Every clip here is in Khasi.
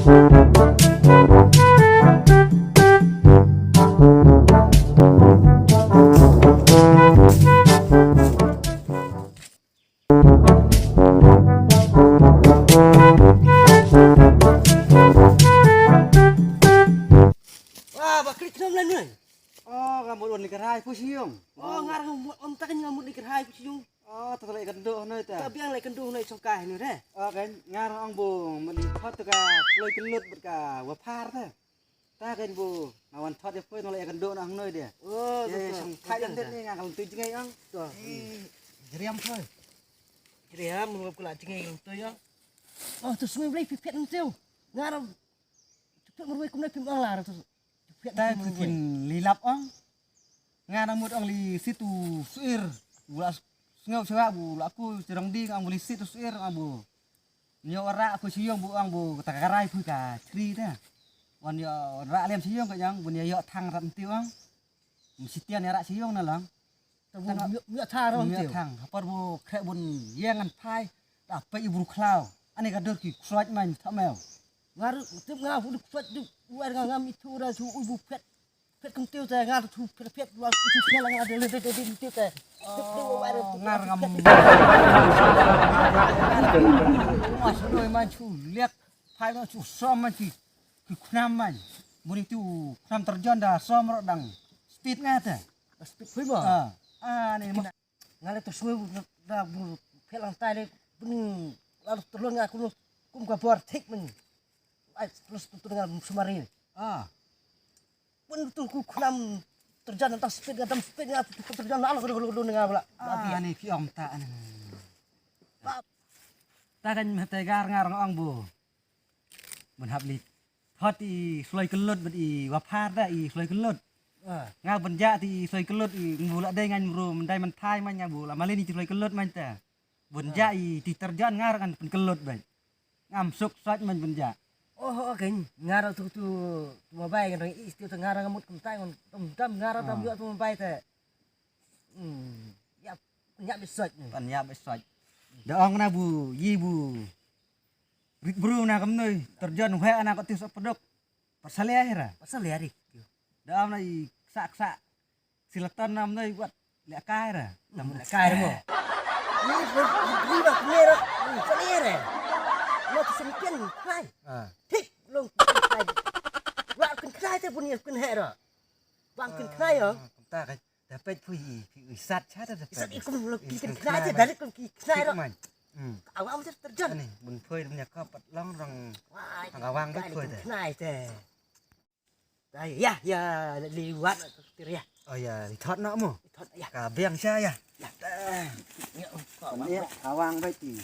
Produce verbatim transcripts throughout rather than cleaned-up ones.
Wah, ba klik khnam lan noi. Oh, nga mut wan leit kyrhai phi sha ïing. Oh, nga ruh mut, ym ta kan nga mut leit kyrhai phi sha ïing. Oh, ta leit kynduh noi ta. Ta biang leit kynduh noi song kai noi re. Oh, kan nga ruh ong bu mut leit thot ta ka kloi kyllut bad ka waphar ta. Ta kan bu nga wan thot ïa phi, nang leit kynduh noh hangne de. Oh, ïa, to, to. Song thait. Ïa, ïa, de ne nga ka lynti jngai ong. To. Eh, jriam phi. Jriam, mun ku la jngai lynti ong. Oh, to sngi blei phi phet lynti. Nga ruh phet marwei kumne phim ong la ruh to. Phet. Ta marwei. Phi kin lilap ong. Nga nang mut ong li sit u suir. Bu la sngew shuwa bu la ku jrong di ong bu li sit u suir ong bu. Nyo ra ku shu ong bu ong bu ta ka rai phi ka chri ta. Wan ïa ra lem shu ong ka jang bun ïa ïoh thang rat nti ong. Mesti tian ïa ra shu ong na lang. Ta bu ïoh thang ong. Ïoh thang. Hapor bu khreh bun ïa ngan phai. Ta pei bru khlaw. Ani ka dur ki ksuat man tha mew. Nga ruh tip nga u dur ksuat du u er nga ngam itu ra shu u bu phet. Phet kumtiew te ngar tu phet phet wan tu phet la ngar de de de de tu te. Phet de wa wa. Ngar ngam. Mas noi man chu liak. Phai no chu som man chi. Ki khnam man. Muni tu khnam terjon da som ro dang. Speed nga te. Speed phi ba. Ah. Ah, ni ma. Nga le tu sui da bu phet lang tai le bun la tu lon nga kum kum ka bor thik man. Ai terus tu tu nga sumari. Ah. Bun tu ku khnam terjan, entah speed nga, dam speed nga, tu terjan, alah, alah, alah, alah, nga bala. Ah, ani phi ong ta ani. Ta kan mete gar ngar ong bu. Bun hap li. Thot i sloi kyllut bad i waphar ta i sloi kyllut. Ah. Nga bun ja ti i sloi kyllut i ngu la dei ngan ru mendai mentai man nga bu la malin i sloi kyllut man ta. Bun ja i ti terjan ngar kan pynkyllot bai. Ngam suk sot man bun ja. Oh, oh, kan ngar tu tu mobile kan i sti tu ngar ngamut kumtai ngan dam dam ngar dam yu tu mobile te. Hmm, ya, ya bi sot ni. Pan ya bi sot. Da ong na bu yi bu. Rit bru na kam noi terjan hwe ana ko tis pedok. Pasal ya hera. Pasal ya ri. Da ong na i sak sak. Silaton nam noi wat leh kai ra. Nam leh kai ra mo. Ni ba ni ba ni ra. Sali re. Lo tu sini ken kai. Ah. Thik long kai. Wa ken kai te bun ken he ra. Bang ken kai yo. Kumta kai. Da pet phui phi sat cha da pet. Sat ikum lo ki ken kai te dari kum ki kai ra. Awa awa terjan. Ani bun phui bun ya ka pat long rong. Ang awang bun phui te. Kai te. Ai, ya, ya, liwat tir ya. Oh ya, li thot noh mo. Li thot ya. Ka biang sha ya. Ya. Ni awang bai ti.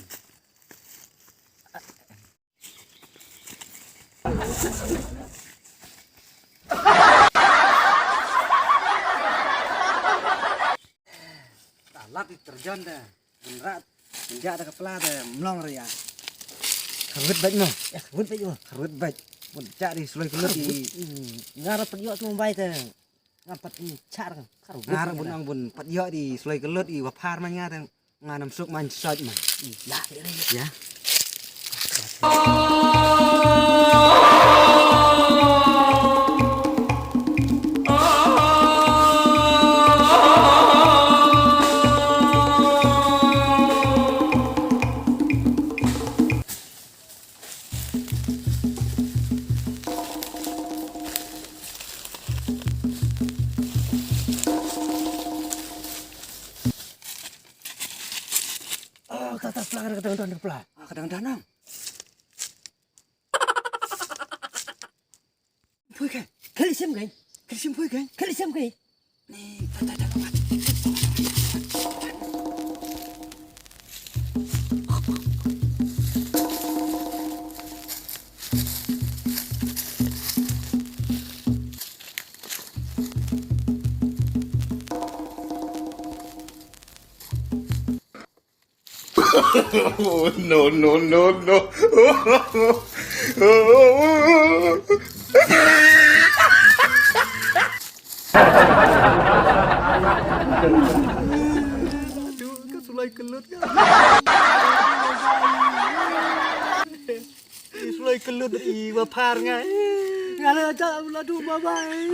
Ta lap i terjan da. Bun rat, bun ja da ka pla da mlong ria. Kharwit bait mo. Ya, kharwit bait mo. Kharwit bait. Bun ja di sloi kharwit i. Nga rat pat ïoh tu bai te. Nga pat char kharwit. Nga rat bun ang bun pat ïoh di sloi kharwit i wa phar man nga te. Nga nam suk man soj man. Ya, ya. Ya. Ah, ka ta pla, ka dang dang pla. Ah, ka dang dang. Phui kai. Kali sim kai. Kali sim phui kai. Kali sim kai. Ni, ta ta ta. No, no, no, no. Aduh, ka sulai kelut ka. Sulai kelut. Wa phar nga. Nga la ja la du ma bai.